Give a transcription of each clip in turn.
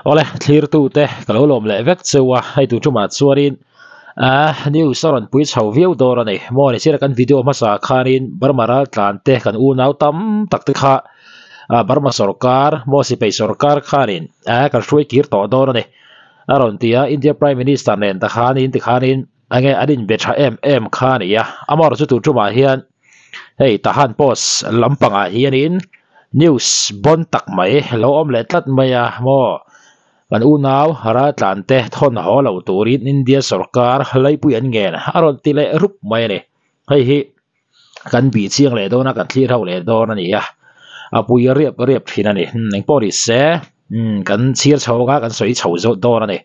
Awle thlirtute ka lo lawm leh vek cheu a, hei tun tumah chuanin ah news a rawn pui chho viau dawn a ni. Maw ni sira kan video hmasa khanin Burma raltlan te kan unau tam tak te kha ah Burma sorkar maw sipai sorkar khanin ah kan hruai kir tawh dawn a ni a rawn ti a, India Prime Minister nen ta khanin tikhanin enge an inbe tha em em kha a ni a, amaherawhchu tun tumah hian hei Tahan post lampangah hianin news bawn tak mai lo awm leh tlat mai a maw kan unau raltlan te thawn haw lo turin India sawrkar laipui an ngen a rawn ti leh rup mai a ni hei hi kan bih chiang leh dawn a kan thlir ho leh dawn a ni a a pui riap riap thin a ni engpawh ni se kan chhir chho anga kan sawi chho zawt dawn a ni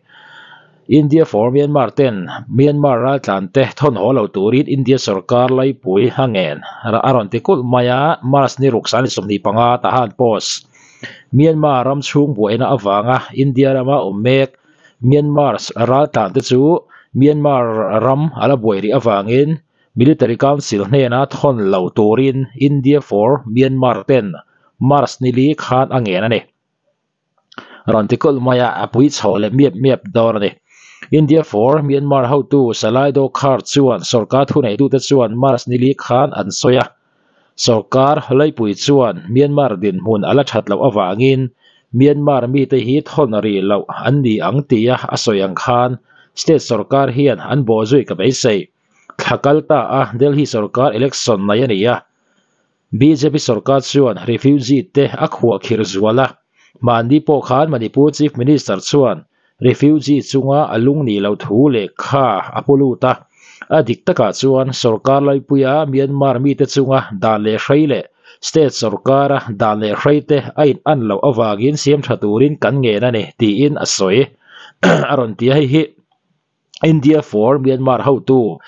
India for Myanmar ten Myanmar raltlan te thawn haw lo turin India sawrkar laipui a ngen a rawn ti kulh mai a March ni ruk sani 25 Tahan post Myanmar ram chhung buaina avanga India rama awm mek Myanmar raltlan te chu Myanmar ram a la buai rih avangin Military Council hnena thawn lo turin India for Myanmar ten March ni li khan a ngen a ni. Rawn ti kulh mai a, a pui chhoh leh miap miap dawn a ni. India for Myanmar hotu Salai Dokhar chuan sorkar thuneitute chuan March ni li khan an sawi a. Sorkar laipui chuan Myanmar dinhmun a la that loh avangin Myanmar mite hi thawn ri loh an ni ang tia a sawi ang khan state sorkar hian an bawhzui ka beisei. Thla kal ta a Delhi sorkar election mai a ni a. Bjp sorkar chuan refugee te a khuah khirh zual a, mahni pawh khan Manipur Chief Minister chuan refugee chunga a lung nih loh thu lehkha a pu lut a. A dik takah chuan sorkar laipuia Myanmar mite chunga dan leh hrei leh state sorkara dan leh hrei te a in an loh avangin siam tha turin kan ngen a ni tiin a sawi. A rawn ti a, hei hi India for Myanmar hotu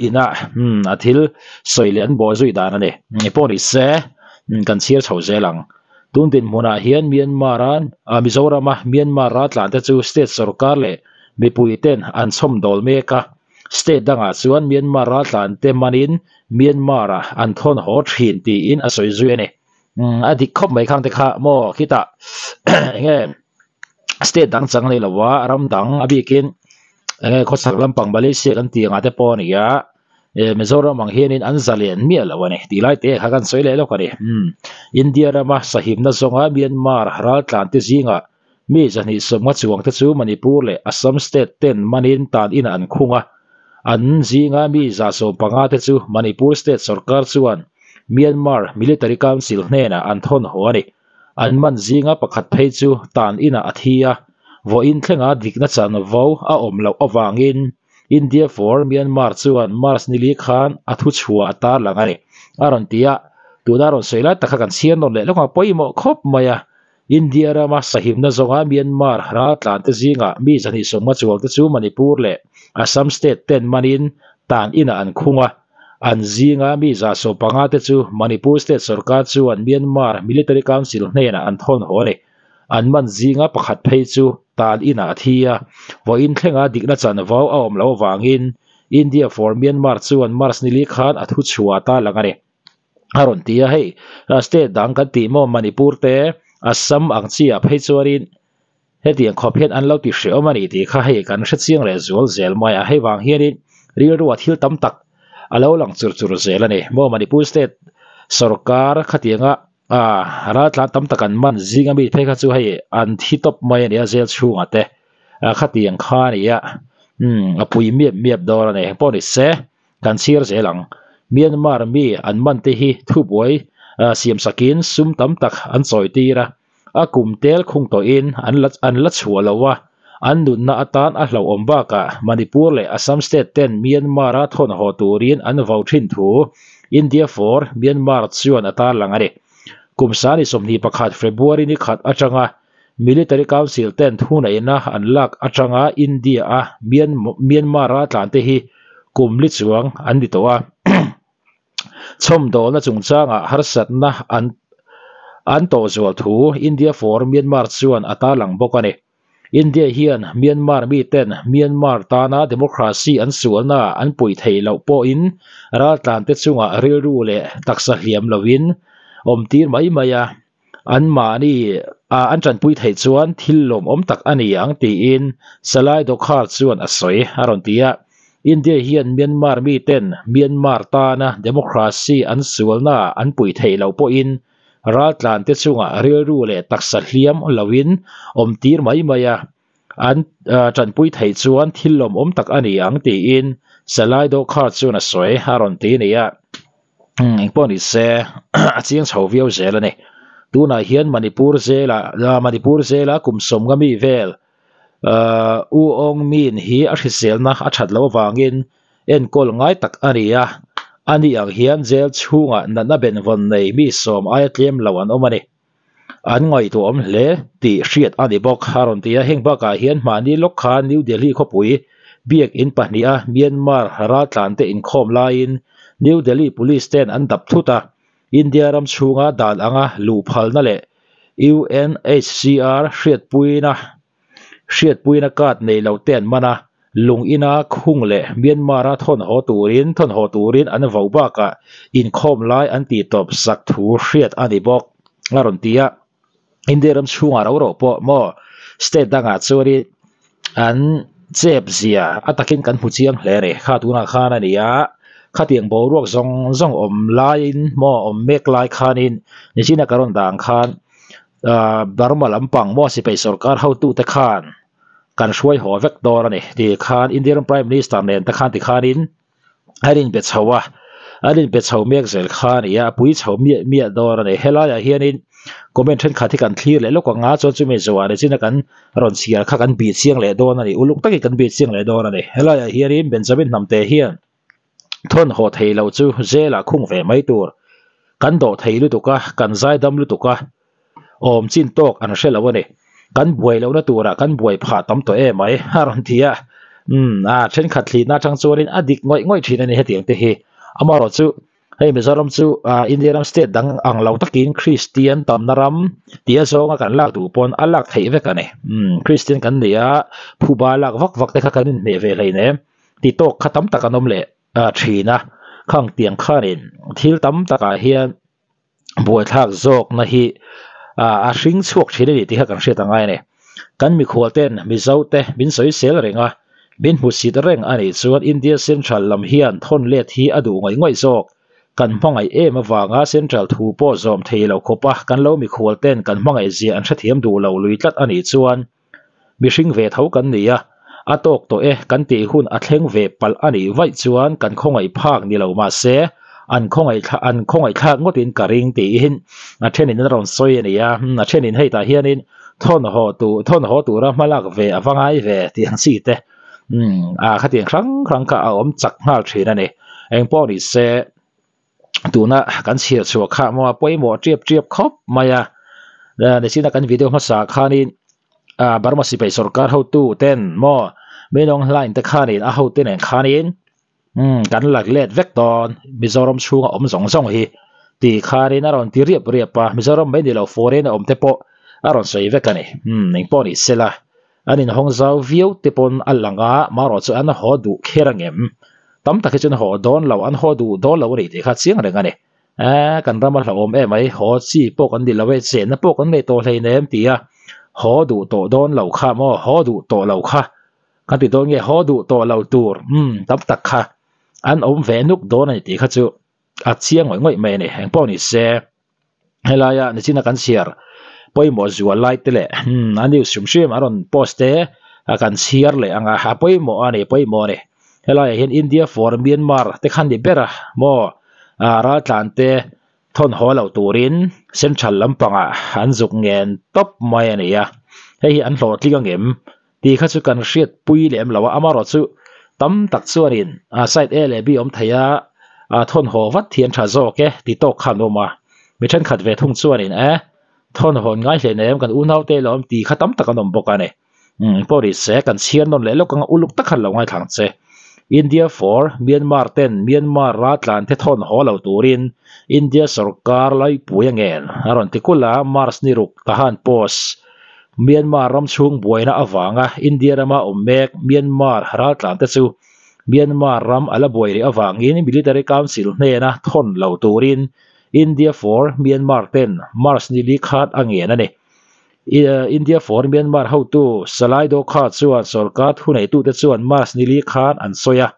ina a thil sawi leh an bawh zui dan a ni. Pawh ni se kan chhiar chho zel ang. Tun dinhmunah hian Myanmar a Mizorama Myanmar raltlan te chu state sorkar leh mipui ten an chhawm dawl mek a. State dangah chuan Myanmar raltlan te manin Myanmar ah an thawn haw thin tiin a sawi zui a ni. A dik khawp mai khang te kha maw khitah enge state dang chang nei lova ram dang a bikin enge khawchhak lampang Malaysia kan tih angah te pawh a ni a eh Mizoram ang hianin an zalen miah lo a ni tih lai te kha kan sawi leh lawk a ni umm India rama sahimna zawnga Myanmar raltlan te zingah mi zahnih sawmnga chuang te chu Manipur leh Assam state ten manin tan inah an khung a an zinga mi za 15 te chu Manipur state sorkar chuan Myanmar Military Council hnenah an thawn haw a ni. An man zinga pakhat phei chu tan inah a thi a, vawiin thlenga dikna chanvo a awm loh avangin India for Myanmar chuan March ni li khan a thu chhuah a tarlang a ni, a rawn ti a. Tuna rawn sawi lai tak kha kan chhiar nawn leh lawk a, pawimawh khawp mai a. India rama sahimna zawnga Myanmar raltlante zingah mi 250 chuangte chu Manipur leh Assam state ten manin tan inah an khung a. An zinga mi 150 te chu Manipur state sorkar chuan Myanmar Military Council hnenah an thawn haw a ni. An man zinga pakhat phei chu tan inah a thi a, vawiin thlenga dikna chanvo a awm loh avangin India for Myanmar chuan March ni li khan a thu chhuah ta lang a ni. A rawn ti a, hei state dang kan tih maw Manipur te Assam ang chi ah phei chuanin Hetiang khawp hian an lo ti hrehawm a ni tih kha hei kan hre chiang leh zual zel mai a, hei vang hianin rilrua thil tam tak a lo lang chur chur zel a ni. Maw Manipur state sorkar khatianga raltlan tam tak an man zinga mi phei kha chu hei an thi tawp mai a ni a, zel chhungah te khatiang kha a ni a, a pui miap miap dawn a ni. Engpawh ni se kan chhiar zel ang. Myanmar mi an man te hi thubuai siam sakin sum tam tak an chawi tir a. A kum tel khung tawhin an la an la chhuah lo a, an nunna atan a hlauhawm bakah Manipur leh Assam state ten Myanmar-a thawn haw turin an vau thin thu India for Myanmar chuan a tarlang a ni. Kum sani 21 February ni khat atanga Military Council ten thuneihna an lak atanga India-a Myanmar-a tlante hi kum li chuang an ni tawh a. Chhawmdawlna chungchangah harsatna an an tawh zual thu India for Myanmar chuan a tarlang bawk a ni. India hian Myanmar miten Myanmar tana democracy an sualna an puih theih loh pawhin raltlante chungah rilru leh taksa hliam loin awmtir mai mai a, an mahni An tanpui theih chuan thil lawmawm tak a ni ang tiin Salai Dokhar chuan a sawi a rawn ti a. India hian Myanmar miten Myanmar tana democracy an sualnaah an pui theih loh pawhin raltlante chungah rilru leh taksa hliam loin awm tir mai mai a, an tanpui theih chuan thil lawmawm tak a ni ang tiin Salai Dokhar chuan a sawi a rawn ti a ni a. Engpawh ni se a chiang chho viau zel a ni. Tunah hian Manipur zela Manipur zela kum sawmnga mi vel U Aung Min hi a hriselna a that loh avangin enkawl ngai tak a ni a. Ani ang hian jail chhungah natna benvawn nei mi sawm aia tlem lo an awm a ni. An ngaihtuahawm hle tih hriat a ni bawk a rawn ti a. Heng bakah hian mahni lawk kha New Delhi khawpui biakin pahniha Myanmar raltlante inkhawm laiin New Delhi Police ten an dap thut a, India ram chhunga dan anga luh phalna leh UNHCR hriatpuina Hriatpuina card nei lo te an man a, lung ina khung leh Myanmar-a thawn haw turin thawn haw turin an vo bakah inkhawm lai an tih tawp sak thu hriat a ni bawk a rawn ti a. India ram chhungah ro ro pawh maw state dangah chuanin an chep zia a takin kan hmu chiang hle a ni. Kha tunah khan a ni a, khatiang boruak zawng zawng awm laiin maw awm mek lai khanin nichina ka rawn dah ang khan Ahh Burma lampang maw sipai sorkar hotute khan kan hruai haw vek dawn a ni tih khan Indian Prime Minister nen te khan tikhanin an inbe chho a, an inbe chho mek zel kha a ni a, a pui chho miah miah dawn a ni. Helaiah hianin comment thenkhat hi kan thlir leh lawk ang a, chuan chumi zawhah ni chin a kan rawn chhiar kha kan bih chiang leh dawn a ni, uluk takin kan bih chiang leh dawn a ni. Helaiah hianin Benjamin Hnamte hian Thawn haw thei lo chu jail-ah khung ve mai tur. Kan dawh thei lutuk a, kan zaidam lutuk a, awm chin tawk an hre lo a ni. Kan buai lohna turah kan buai phah tam tawh em mai, a rawn ti a. Umm, a thenkhat thlihna atang chuanin a dik ngawih ngawih thin a ni hetiang te hi. Amaherawhchu, hei Mizoram chu India ram state dang ang lo takin Kristian tamna ram tia zawnga kan lak duh pawn a lak theih vek a ni. Umm, Kristian kan ni a, phuba lak vak vak te kha kan inhmeh ve hleinem. Ti tawk kha tam tak an awm leh thin a, khang tiang khanin thil tam takah hian buaithlak zawkna hi a hring chhuak thin a ni tih kha kan hriat angai a ni. Kan mikhual ten Mizo te min sawisel reng a, min hmusit reng a nih chuan India Central lam hian thawn let hi a duh ngaih ngaih zawk. Kan hmangaih em avanga Central thu pawh zawm thei lo khawp a, kan lo mikhual ten kan hmangaih zia an hrethiam duh lo lui tlat a nih chuan Mihring ve tho kan ni a, a tawk tawh e kan tih hun a thleng ve palh a nih vaih chuan kan khawngaih phak ni lo mahse an khawngaih an khawngaih thlak ngawtin ka ring tiin a thenin an rawn sawi a ni a, a thenin hei tah hianin thawn haw tur thawn haw tura hma lak ve a va ngai ve tih ang chi te umm a khatiang hrang hrang kha a awm chak nghal thin a ni. Engpawh ni se tuna kan chhiar chhuah kha maw a pawimawh tiap tiap khawp mai a nichina kan video hmasa khanin ah Burma sipai sorkar hotu ten maw Minawng line te khanin a hote nen khanin umm kan la let vek dawn Mizoram chhunga awm zawng zawng hi tih khanin a rawn ti riap riap a Mizoram mai ni lo foreign a awm te pawh a rawn sawi vek a ni umm engpawh ni sela An inhawng zau viau te pawn a lang a, marawh chu an haw duh kher ang em? Tam tak hi chuan haw dawn lo, an haw duh dawn lo a ni tih kha chiang reng a ni. Eeh, kan ram a hlauhawm em mai, haw chi pawh kan ni lo e, chenna pawh kan nei tawh hleinem ti a, haw duh tawh dawn lo kha maw, haw duh tawh lo kha kan ti dawn nge, haw duh tawh lo tur, umm, tam tak kha an awm ve nuk dawn a ni tih kha chu a chiang ngawih ngawih mai a ni, engpawh ni se. Helaia nichina kan chhiar pawimawh zual lai te leh a news hrim hrim a rawn post te a kan chhiar leh ang a, a pawimawh a ni pawimawh a ni. Helaiah hian India for Myanmar te khan ni ber a maw raltlan te thawn haw lo turin central lampangah an zuk ngen tawp mai a ni a, hei hi an hlawhtling angem tih kha chu kan hriatpui lem lo a, amaherawhchu tam tak chuanin side A leh B awm thei a, thawn haw vat hi an tha zawk e ti tawk kha an awm a, mi thenkhat ve thung chuanin e thawn hawn ngai hlein em kan unaute lo awm tih kha tam tak an awm bawk a ni. Umm pawh ni se kan chhiar nawn leh lawk anga uluk tak khan lo ngaithla ang che. India for Myanmar ten Myanmar raltlan te thawn haw lo turin India sorkar laipui a ngen a rawn ti kulh a, March ni ruk tahan post Myanmar ram chhung buaina avanga India rama awm mek Myanmar raltlante chu Myanmar ram a la buai rih avangin Military Council hnena thawn lo turin India for Myanmar ten March ni li khat a ngen a ni. India for Myanmar hotu Salai Dokha chuan sorkar thuneitute chuan March nili khan an sawi a.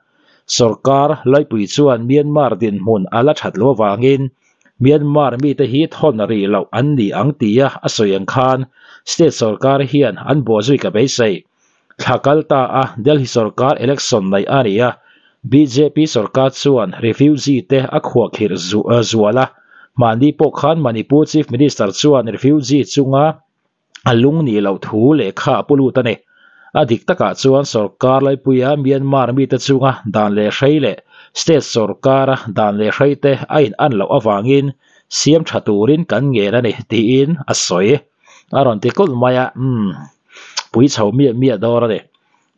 Sorkar laipui chuan Myanmar dinhmun a la that lo avangin Myanmar mite hi thawn rih loh an ni ang tia a sawi ang khan state sorkar hian an bawhzui ka beisei. Thla kal ta a Delhi sorkar election neih a ni a, bjp sorkar chuan refugee te a khuahkhirh zual a, mahni pawh khan Manipur Chief Minister chuan refugee chunga a lung nih loh thu lehkha a pu lut a ni. A dik takah chuan sorkar laipuia Myanmar mite chunga dan leh hrei leh state sorkara dan leh hrei te a in an loh avangin siam tha turin kan ngen a ni tiin a sawi. A rawn ti kulh mai a, umm pui chho miah miah dawr a ni.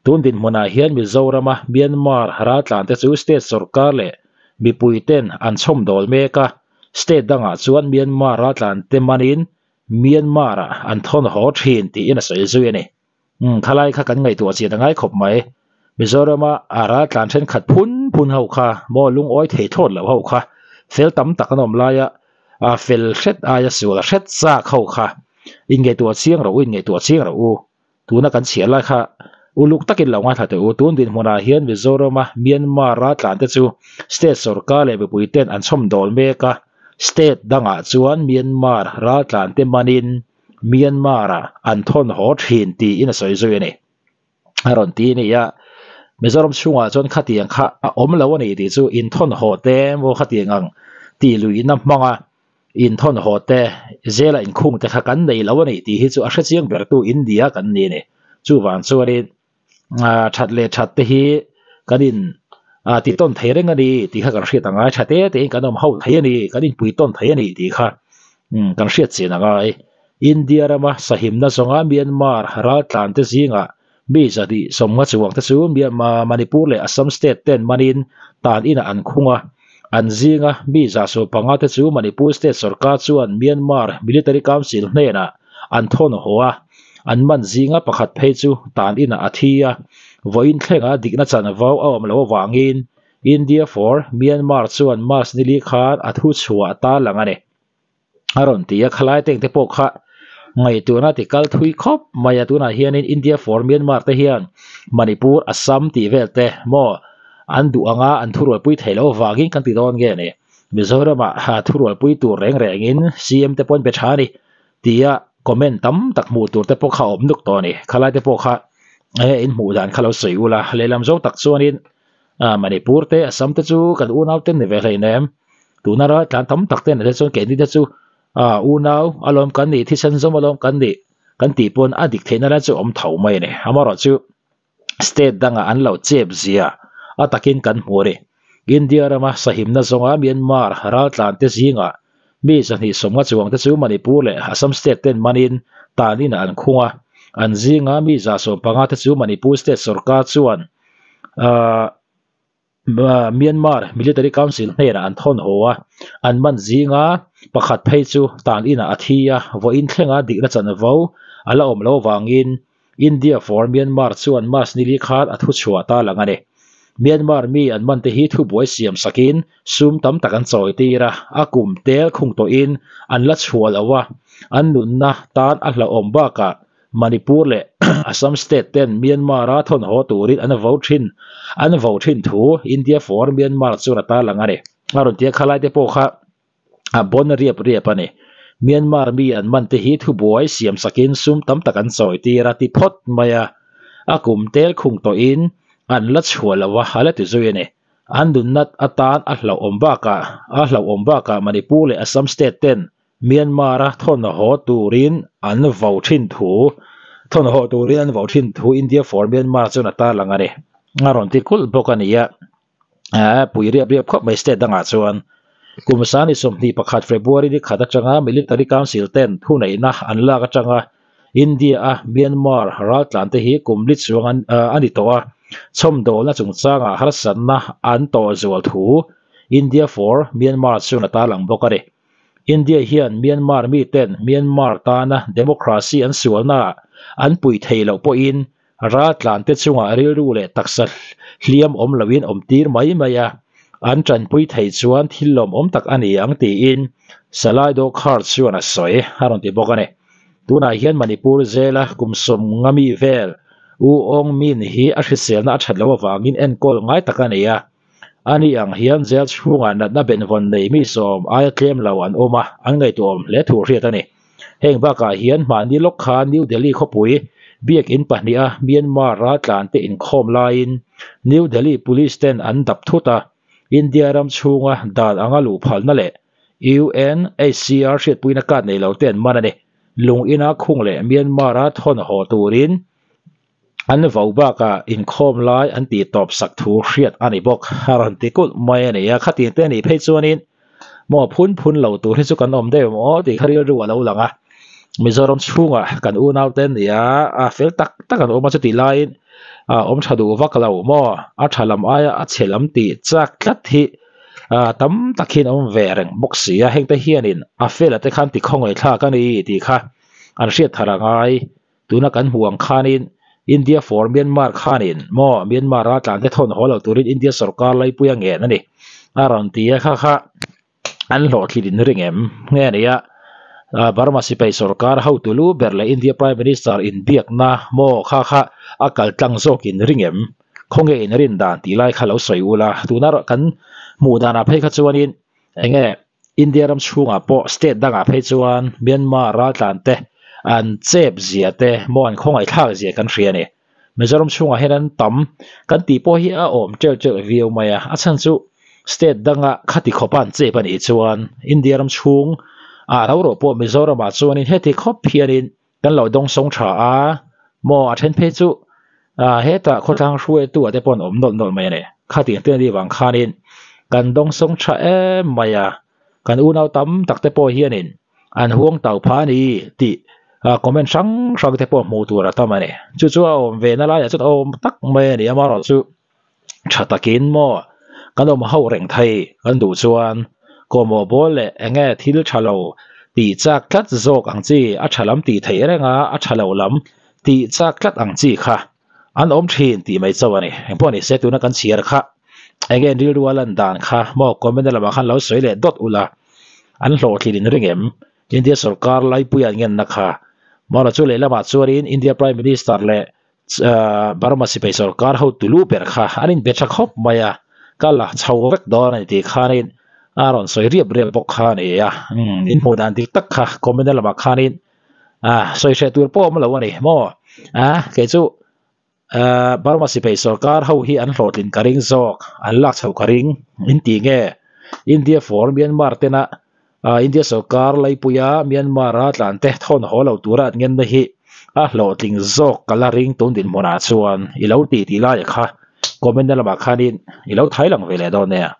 Tun dinhmunah hian Mizorama Myanmar raltlante chu state sorkar leh mipui ten an chhawmdawl mek a, state dangah chuan Myanmar raltlante manin Myanmar-ah an thawn haw thin tiin a sawi zui a ni. Umm khalai kha kan ngaihtuah chian a ngai khawp mai. Mizorama a raltlan thenkhat phun phun ho kha maw lungawi thei thlawt loh ho kha fel tam tak an awm laia a fel hret aia sual hret zak ho kha inngaihtuah chiang rawh u inngaihtuah chiang rawh u. Tuna kan chhiar lai kha uluk takin lo ngaithla teh u. Tun dinhmunah hian Mizorama Myanmar raltlan te chu state sorkar leh mipui ten an chhawmdawl mek a, state dangah chuan Myanmar raltlan te manin Myanmar-ah an thawn haw thin tiin a sawi zui a ni. A rawn ti a ni a, Mizoram chhungah chuan khatiang kha a awm lo a ni tih chu inthawn haw te maw khatiang ang tih luihna hmanga inthawn haw te zela inkhung te kha kan nei lo a ni tih hi chu a hrechiang bertu India kan ni a ni. Chuvang chuanin that leh that te hi kan in ti tawn thei reng a ni tih kha kan hriat a ngai tha te tein kan awm ho thei a ni kan inpui tawn thei a ni tih kha kan hriat chian a ngai. India rama sahimna zawnga Myanmar raltlan te zingah mi zahnih sawmnga chuang te chu Manipur leh Assam state ten manin tan inah an khung a, an zinga mi zahsawm panga te chu Manipur state sorkar chuan Myanmar Military Council hnenah an thawn haw a, an man zinga pakhat phei chu tan inah a thi a, vawiin thlenga dikna chanvo a awm loh avangin India for Myanmar chuan March nili khan a thu chhuah ta lang a ni. A rawn ti a, khalai teng te pawh kha ngaihtuahna ti kal thui khawp mai a, tunah hianin India for Myanmar te hian Manipur, Assam tih vel te maw an duh anga an thurualpui theih loh avangin kan ti dawn nge ni. Mizoramah thurualpui tur reng rengin CM te pawhin be tha a ni. Tia comment tam tak hmuh tur te pawh kha a awm nuk tawh a ni. Khalai te pawh kha e in hmuh dan kha lo sawi ula. Lehlam zo tak chuanin ah Manipur te Assam te chu kan unau te ni ve hlei nem. Tuna raltlan tam tak te nen te chuan keini te chu ah unau alawm kan nih thisen zawm alawm kan nih kan tih pawn a dik theihna lai chu a awm tho mai a ni. Amaherawhchu State dangah an lo chep zia a takin kan hmu a ni. India rama sahimna zawnga Myanmar raltlante zingah mi 250 chuangte chu Manipur leh Assam state ten manin tan inah an khung a, an zinga mi 150 te chu Manipur state sorkar chuan Myanmar Military Council hnenah an thawn haw a, an man zinga pakhat phei chu tan inah a thi a, vawiin thlenga dikna chanvo a la awm lo avangin India for Myanmar chuan March nili khan a thuchhuah ta lang a ni. Myanmar mi an man te hi thubuai siam sakin sum tam tak an chawi tir a, a kum tel khung tawhin an la chhuah lo a, an nunna tan a hlauhawm bakah Manipur leh Assam state ten Myanmar-a thawn haw turin an vo thin an vo thin thu India for Myanmar chuan a tarlang a ni. A rawn tia khalai te pawh kha a bawn riap riap a ni. Myanmar mi an man te hi thubuai siam sakin sum tam tak an chawi tir a ti phawt mai a, a kum tel khung tawhin an la chhuah lo a, a la ti zui a ni. An nunna atan a hlauhawm bakah a hlauhawm bakah Manipur leh Assam state ten Myanmar-a thawn haw turin an vo thin thu thawn haw turin an vo thin thu India for Myanmar chuan a tarlang a ni. A rawn ti kulh bawk a ni a, pui riap riap khawp mai state dangah chuan. Kum sani 21 February ni khat atanga Military Council ten thuneihna an lak atanga India-a Myanmar raltlan te hi kum li chuang an a ni tawh a, chhawmdawlna chungchangah harsatna an tawh zual thu India for Myanmar chuan a tarlang bawk a ni. India hian Myanmar miten Myanmar tana democracy an sualnaah an pui thei loh pawhin raltlante chungah rilru leh taksa hliam awm loin awm tir mai mai a, an tanpui thei chuan thil lawmawm tak a ni ang tiin Salai Dokhar chuan a sawi a rawn ti bawk a ni. Tunah hian Manipur zela kum 50 mi vel U Aung Min hi a hriselna a that loh avangin enkawl ngai tak a nei a. Ani ang hian jail chhungah natna benvawn nei mi sawm aia tlem lo an awm a, an ngaihtuahawm hle thu hriat a ni. Heng bakah hian mahni lawk kha New Delhi khawpui biakin pahniha Myanmar raltlante inkhawm laiin New Delhi Police ten an dap thut a, India ram chhunga dan anga luh phalna leh UNHCR hriatpuina card nei lo te an man a ni. Lung ina khung leh Myanmar-a thawn haw turin an vo bakah inkhawm lai an tih tawp sak thu hriat a ni bawk. A rawn ti kulh mai a ni a, khatiang te a nih phei chuanin maw phun phun lo tur hi chu kan awm deuh maw tih kha rilru a lo lang a. Mizoram chhungah kan unau te nia a fel tak tak an awm a chutih laiin a awm tha duh vak lo maw a tha lam aia a chhe lam tih chak tlat hi tam tak hian awm ve reng bawk si a, hengte hianin a fela te khan tikhawngaih thlak a ni tih kha an hriat thar a ngai. Tuna kan hmuh ang khanin India for Myanmar khanin maw Myanmar a tlante thawn haw lo turin India sorkar laipui a ngen a ni. A rawn ti a kha kha an hlawhthlit in ring em nge a nia. Burma sipai sorkar hotu lu ber leh India Prime Minister inbiakna maw kha kha a kal tlang zawk in ring em khawnge in rin dan tih lai kha lo sawi ula. Tuna kan hmuh danah phei kha chuanin enge India ram chhungah pawh state dangah phei chuan Myanmar raltlante an chep zia te maw an khawngaihthlak zia kan hria a ni. Mizoram chhungah hian an tam kan tih pawh hi a awm teuh teuh viau mai a, a chhan chu state danga khati khawpa an chep a nih chuan India ram chhung ah ro ro pawh Mizoramah chuanin heti khawp hianin kan lo dawng sawng tha a, maw a then phei chu ah hetah khawtlang hruaitu ah te pawh an awm nawlh nawlh mai a ni. Khatiang te anih vang khanin kan dawng sawng tha em mai a, kan unau tam tak te pawh hianin an huang tau phah a ni tih ah comment hrang hrang te pawh hmuh tur a tam a ni. Chu chu a awm ve na laiah chuan a awm tak mai a ni amaherawhchu tha takin maw kan awm ho reng thei kan duh chuan kawhmawh bawl leh eng nge thil tha lo tih chak tlat zawk ang chi a tha lam tih theih reng a a tha lo lam tih chak tlat ang chi kha an awm thin tih mai chauh a ni. Engpawh ni se tuna kan chhiar kha eng nge rilru a lan dan kha maw comment lamah khan lo sawi leh dawt ula an hlawhtlin in ring em India sorkar laipui an ngenna kha maw chu lehlamah chuanin India Prime Minister leh Burma sipai sorkar hotu lu ber kha an inbe tha khawp mai a, ka la chho vek dawn a ni tih khanin a rawn sawi riap riap bawk kha a ni a, in hmuh dan dik tak kha comment lamah khanin sawi hreh tur pawh a awm lo a ni maw? Kei chu Burma sipai sorkar ho hi an hlawhtlin ka ring zawk, an lak chho ka ring in tih nge India for Myanmar tena India sorkar laipuia Myanmar a tlante thawn haw lo tura an ngenna hi a hlawhtling zawk ka la ring tun dinhmunah chuan i lo tih tih laia kha comment na lamah khanin i lo thai lang ve leh dawn nia.